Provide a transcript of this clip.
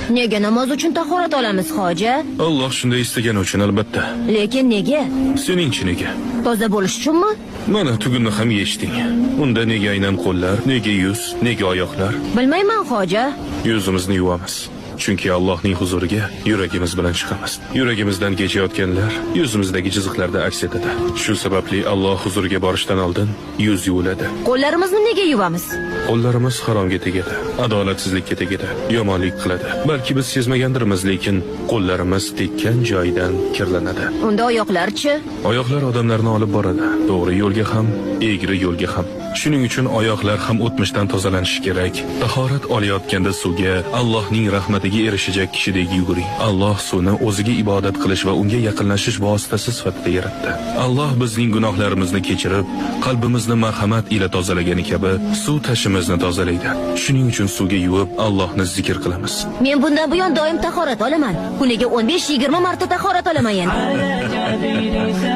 Nega namoz uchun tahorat olamiz, hoji? Alloh shunday istagani uchun albatta. Lekin nega? Seningchi nega? Toza bo'lish uchunmi? Mana tugunni ham yechding. Unda nega aynan qo'llar, nega yuz, nega oyoqlar? Bilmayman, hoji. Yuzimizni yuvamiz. Chunki Allohning huzuriga yuragimiz bilan chiqamiz. Yuragimizdan kechayotganlar yuzimizdagi chiziqlarda aks etadi. Shu sababli Alloh huzuriga borishdan oldin yuz yuviladi. Qo'llarimizni nega yuvamiz? Qo'llarimiz haromga tegadi, adolatsizlikka tegadi, yomonlik qiladi. Balki biz sezmagandirmiz, lekin qo'llarimiz tekkan joyidan kirlanadi. Unda oyoqlarchi? Oyoqlar odamlarni olib boradi. To'g'ri yo'lga ham, egri yo'lga ham. Shuning uchun oyoqlar ham o'tmishdan tozalanishi kerak. Tahorat olayotganda suvga Allohning rahmatiga erishajak kishidek yuguring. Alloh suvni o'ziga ibodat qilish va unga yaqinlashish vositasi sifatida yaratdi. Alloh bizning gunohlarimizni kechirib, qalbimizni marhamat ila tozalagani kabi suv tashimizni tozalaydi. Shuning uchun suvga yuvib Allohni zikr qilamiz. Men bundan buyon doim tahorat olaman. Kuniga 15-20 marta tahorat olaman endi. على جبين.